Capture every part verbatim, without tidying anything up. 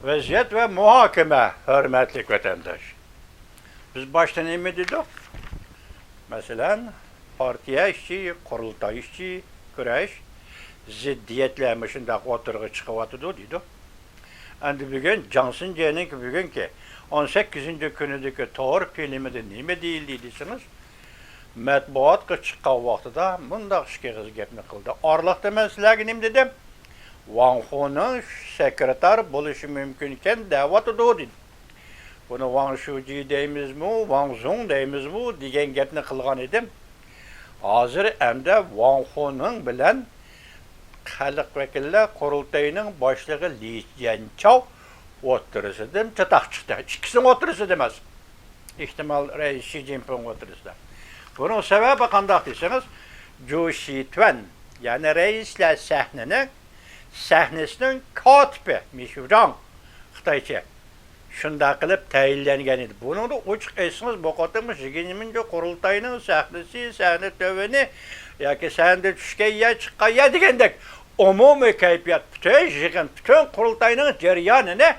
ۋەزىيەت ۋە مۇھاكىمە، ھۆرمەتلىك ۋەتەنداش. بىز باشتا نېمە دېدۇق؟ مەسىلەن، پارتىيە ئىچى، قۇرۇلتاي ئىچى كۈرەش، زىددىيەتلەر مۇشۇنداق ئوتتۇرىغا چىقىۋاتىدۇ دېدۇق. ئەمدى بۈگۈن جاڭ سىنجېنىڭ بۈگۈنكى ئون سەككىزىنچى كۈنىدىكى تور فىلىمىدا نېمە دېيىلدى دېسىڭىز، مەتبۇئاتقا چىققان ۋاقتىدا مۇنداق ئىككى ئېغىز گەپنى قىلدى. ئارىلىقتا مەن سىلەرگە نېمە دېدىم؟ ۋاڭ خۇنىڭ سېكرېتار بولۇشى مۇمكىنكەن دەۋاتىدۇ دېدىم. بۇنى ۋاڭ شۇجى دەيمىزمۇ، ۋاڭ زۇڭ دەيمىزمۇ دېگەن گەپنى قىلغان ئىدىم. ھازىر ئەمدى ۋاڭ خۇنىڭ بىلەن خەلق ۋەكىللەر قۇرۇلتىيىنىڭ باشلىقى لى جيەنچاۋ ئوتتۇرىسىدىن چاتاق چىقتى. ئىككىسىنىڭ ئوتتۇرىسىدا ئەمەس. ئېھتىمال، رەئىس شى جىنپىڭ ئوتتۇرىسىدا. بۇنىڭ سەۋەبى قانداق دېسىڭىز، جۇ شىتۈەن، يەنى رەئىسلەر سەھنىنىڭ، سەھنىسىنىڭ كاتىپى مىشۇجاڭ، خىتايچە، شۇنداق قىلىپ تەيىنلەنگەن ئىدى. بۇنىڭدا ئوچۇق ئېيتسىڭىز، بۇ قېتىمقى يىگىرمىنچى قۇرۇلتاينىڭ سەھنىسى، سەھنە تۆۋىنى ياكى سەھنىدە چۈشكەن يەر، چىققان يەر دېگەندەك ئومۇمىي كەيپىيات، پۈتۈن يىغىن، پۈتۈن قۇرۇلتاينىڭ جەريانىنى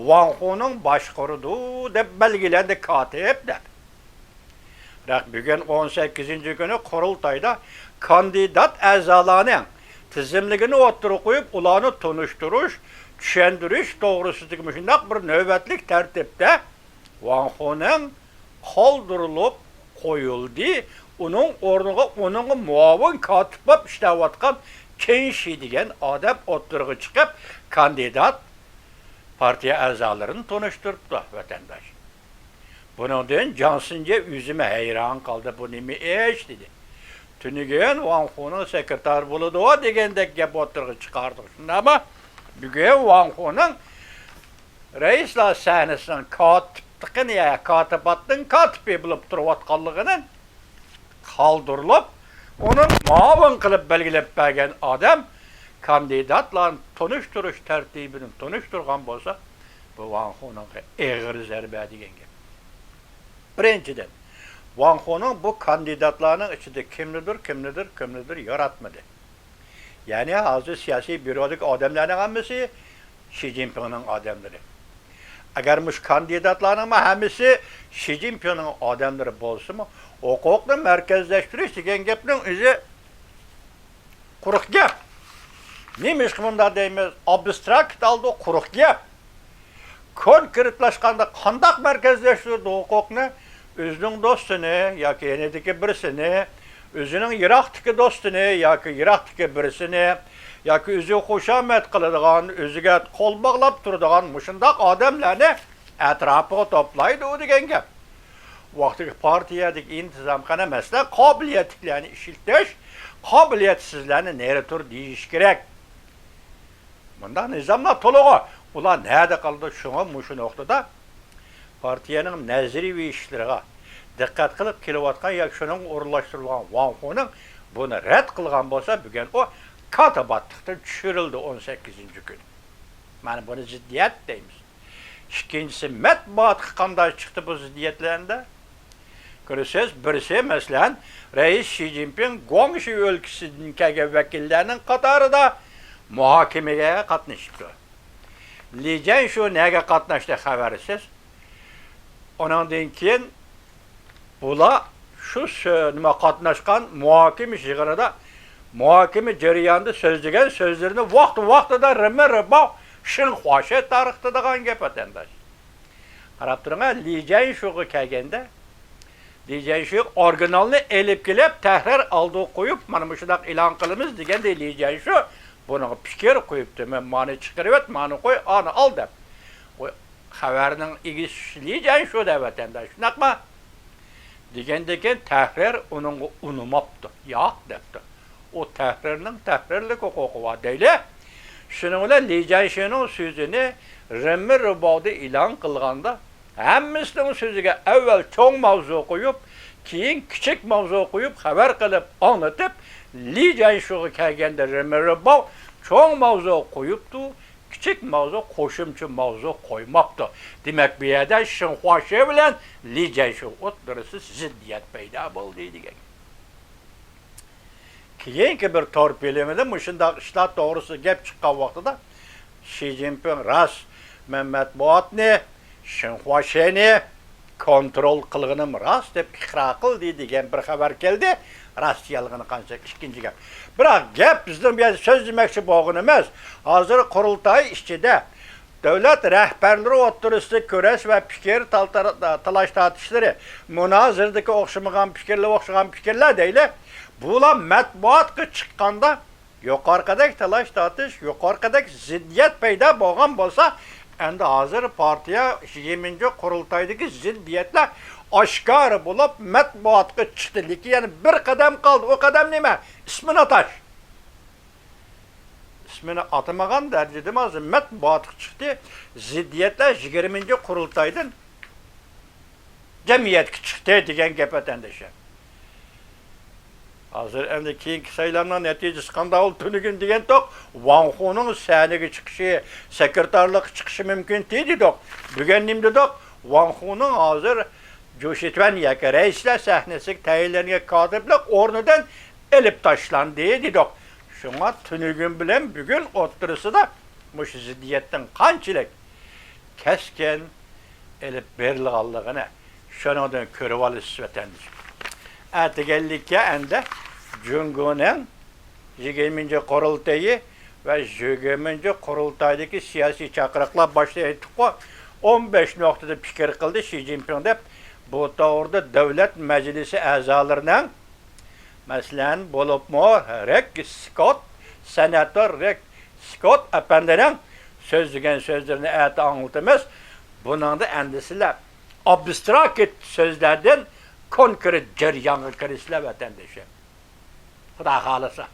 ۋاڭ خۇنىڭ باشقۇرىدۇ دەپ بەلگىلەندى كاتىپ دەپ. بىراق بۈگۈن ئون سەككىزىنچى كۈنى قۇرۇلتايدا كاندىدات ئەزالارنىڭ تىزىملىكىنى ئوتتۇرىغا قويۇپ، ئۇلارنى تونۇشتۇرۇش، چۈشەندۈرۈش توغرىسىدىكى مۇشۇنداق بىر نۆۋەتلىك تەرتىپتە ۋاڭ خۇنىڭ قالدۇرۇلۇپ قويۇلدى. ئۇنىڭ ئورنىغا ئۇنىڭغا مۇئاۋىن كاتىپ بولۇپ ئىشلەۋاتقان چېن شى دېگەن ئادەم ئوتتۇرىغا چىقىپ، كاندىدات پارتىيە ئەزالىرىنى تونۇشتۇرۇپتۇ، ۋەتەنداش. بۇنىڭدىن جاڭ سىنجې ئۆزىمۇ ھەيران قالدى، بۇ نېمە ئىش؟ دېدى. تۈنۈگۈن ۋاڭ خۇنىڭ سېكرېتارى بولىدۇ دېگەندەك گەپ ئوتتۇرىغا چىقاردۇق، شۇنداقمۇ؟ بۈگۈن ۋاڭ خۇنىڭ رەئىسلەر سەھنىسىنىڭ كاتىپلىقىنى، يا كاتىپاتنىڭ كاتىپى بولۇپ تۇرۇۋاتقانلىقىنى قالدۇرۇلۇپ، ئۇنى مۇئاۋىن قىلىپ بەلگىلەپ بەرگەن ئادەم كاندىداتلارنى تونۇشتۇرۇش تەرتىپىنى تونۇشتۇرغان بولسا، بۇ ۋاڭ خۇنىڭغا ئېغىر زەربە دېگەن گەپ. بىرىنچىدىن، ۋاڭ خۇنىڭ بۇ كاندىداتلارنىڭ ئىچىدە كىمنىدۇر، كىمنىدۇر، كىمنىدۇر ياراتمىدى. يەنى ھازىر سىياسىي بيۇرودىكى ئادەملەرنىڭ ھەممىسى شى جىنپىڭنىڭ ئادەملىرى. ئەگەر مۇشۇ كاندىداتلارنىڭمۇ ھەممىسى شى جىنپىڭنىڭ ئادەملىرى بولسىمۇ، ھوقۇقنى مەركەزلەشتۈرۈش دېگەن گەپنىڭ ئۆزى قۇرۇق گەپ. نېمىشقا مۇنداق دەيمىز؟ ئابستراكت ھالدا قۇرۇق گەپ. كونكرېتلاشقاندا قانداق مەركەزلەشتۈرىدۇ ھوقۇقنى؟ ئۆزىنىڭ دوستىنى ياكى يېنىدىكى بىرسىنى، ئۆزىنىڭ يىراقتىكى دوستىنى ياكى يىراقتىكى بىرسىنى، ياكى ئۆزىگە خۇشامەت قىلىدىغان، ئۆزىگە قول باغلاپ تۇرىدىغان مۇشۇنداق ئادەملەرنى ئەتراپىغا توپلايدۇ دېگەن گەپ. ۋاقتىدا پارتىيەدىكى ئىنتىزام قېنى، مەسىلەن، قابىلىيەتلىكلەرنى ئىشلىتىش، قابىلىيەتسىزلەرنى نېرى تۇر دېيىش كېرەك. مۇنداق نىزاملار تولىغۇ. ئۇلار نەدە قالىدۇ؟ شۇڭا مۇشۇ نۇقتىدا پارتىيەنىڭ نەزەرىيەۋى ئىشلىرىغا دىققەت قىلىپ كېلىۋاتقان ياكى شۇنىڭغا ئورۇنلاشتۇرۇلغان ۋاڭ خۇنىڭ بۇنى رەت قىلغان بولسا، بۈگۈن ئۇ كاتىباتلىقتىن چۈشۈرۈلدى ئون سەككىزىنچى كۈنى. مانا بۇنى زىددىيەت دەيمىز. ئىككىنچىسى، مەتبۇئاتقا قانداق چىقتى بۇ زىددىيەتلەردە؟ كۆرىسىز، بىرسى، مەسىلەن، رەئىس شى جىنپىڭ گۇاڭشى ئۆلكىسىدىن كەلگەن ۋەكىللەرنىڭ قاتارىدا مۇھاكىمىگە قاتنىشىپتۇ. لى جيەنشۇ نەگە قاتناشتى، خەۋەرسىز. ئۇنىڭدىن كېيىن بۇلار شۇ سۆ-، نېمە، قاتناشقان مۇھاكىمە يىغىنىدا، مۇھاكىمە جەريانىدا سۆزلىگەن سۆزلىرىنى ۋاقتى ۋاقتىدا رېمە رېباۋ شىنخۇاشې تارقىتىدىغان گەپ، ۋەتەنداش. قاراپ تۇرۇڭ، لى جيەنشۇغا كەلگەندە، لى جيەنشۇ ئورىگىنالنى ئېلىپ كېلىپ، تەھرىر ئالدىغا قويۇپ، مانا مۇشۇنداق ئېلان قىلىمىز دېگەندە، لى جيەنشۇ بۇنىڭغا پىكىر قويۇپتۇ، مەن مانى چىقىرىۋەت، مانى قوي، ئانى ئال دەپ. خەۋەرنىڭ ئىگىسى لى جيەنشۇ دە، ۋەتەنداش، شۇنداقمۇ؟ دېگەندىن كېيىن تەھرىر ئۇنىڭغا ئۇنىماپتۇ، ياق دەپتۇ. ئۇ تەھرىرنىڭ تەھرىرلىك ھوقۇقى بار دەيلى. شۇنىڭ بىلەن لى جيەنشۇنىڭ سۆزىنى رېمە رېباۋدا ئېلان قىلغاندا، ھەممىسىنىڭ سۆزىگە ئەۋۋەل چوڭ ماۋزۇ قويۇپ، كېيىن كىچىك ماۋزۇ قويۇپ، خەۋەر قىلىپ ئاڭلىتىپ، لى جيەنشۇغا كەلگەندە رېمە رېباۋ چوڭ ماۋزۇ قويۇپتۇ، كىچىك ماۋزۇ، قوشۇمچە ماۋزۇ قويماپتۇ. دېمەك، بۇ يەردە شىنخۇاشې بىلەن لى جيەنشۇ ئوتتۇرىسىدا زىددىيەت پەيدا بولدى دېگەن. كېيىنكى بىر تور فىلىمىدا مۇشۇنداق ئىشلار توغرىسىدا گەپ چىققان ۋاقتىدا، شى جىنپىڭ راست مەن مەتبۇئاتنى، شىنخۇا شيېنى كونترول قىلغىنىم راست دەپ ئىقرار قىلدى دېگەن بىر خەۋەر كەلدى. راست يالغىنى قانچە ئىككىنچى گەپ. بىراق گەپ بىزنىڭ بۇ يەردە سۆزلىمەكچى بولغىنىمىز، ھازىر قۇرۇلتاي ئىچىدە دۆلەت رەھبەرلىرى ئوتتۇرىسىدا كۈرەش ۋە پىكىر تالتار-، تالاش تارتىشلىرى، مۇنازىرىدىكى ئوخشىمىغان پىكىرلەر، ئوخشىغان پىكىرلەر دەيلى، بۇلار مەتبۇئاتقا چىققاندا، يۇقىرىقىدەك تالاش تارتىش، يۇقىرىقىدەك زىددىيەت پەيدا بولغان بولسا، ئەمدى ھازىر پارتىيە يىگىرمىنچى قۇرۇلتايدىكى زىددىيەتلەر ئاشكارا بولۇپ، مەتبۇئاتقا چىقتى. لېكىن يەنە بىر قەدەم قالدى. ئۇ قەدەم نېمە؟ ئىسمىنى ئاتاش. ئىسمىنى ئاتىمىغان دەرىجىدىمۇ ھازىر مەتبۇئاتقا چىقتى. زىددىيەتلەر يىگىرمىنچى قۇرۇلتايدىن جەمئىيەتكە چىقتى دېگەن گەپ، ۋەتەندىشىم. ھازىر ئەمدى كېيىنكى سايلامنىڭ نەتىجىسى قانداق بولىدۇ تۈنۈگۈن دېگەنتۇق، ۋاڭ خۇنىڭ سەھنىگە چىقىشى، سېكرېتارلىققا چىقىشى مۇمكىن دېدۇق. بۈگۈن نېمە دېدۇق؟ ۋاڭ خۇنىڭ ھازىر جۇشىتۈەن ياكى رەئىسلەر سەھنىسىگە تەيىنلەنگەن كاتىپلىق ئورنىدىن ئېلىپ تاشلاندى دېدۇق. شۇڭا تۈنۈگۈن بىلەن بۈگۈن ئوتتۇرىسىدا مۇشۇ زىددىيەتنىڭ قانچىلىك كەسكىن ئېلىپ بېرىلغانلىقىنى شۇنىڭدىن كۆرۈۋالىسىز، ۋەتەندىشىم. ئەتىگەنلىككە ئەمدى جۇڭگونىڭ يىگىرمىنچى قۇرۇلتىيى ۋە يىگىرمىنچى قۇرۇلتايدىكى سىياسىي چاقىرىقلار، باشتا ئېيتتۇققۇ، ئون بەش نۇقتىدا پىكىر قىلدى شى جىنپىڭ دەپ، بۇ توغرىدا دۆلەت مەجلىسى ئەزالىرىنىڭ، مەسىلەن، بولۇپمۇ رېك سكوت، سېناتور رېك سكوت ئەپەندىنىڭ سۆزلىگەن سۆزلىرىنى ئەتە ئاڭلىتىمىز. بۇنىڭدا ئەمدى سىلەر ئابستراكت سۆزلەردىن كونكرېت جەريانغا كىرىسىلەر، ۋەتەندىشىم. خۇدا خالىسا.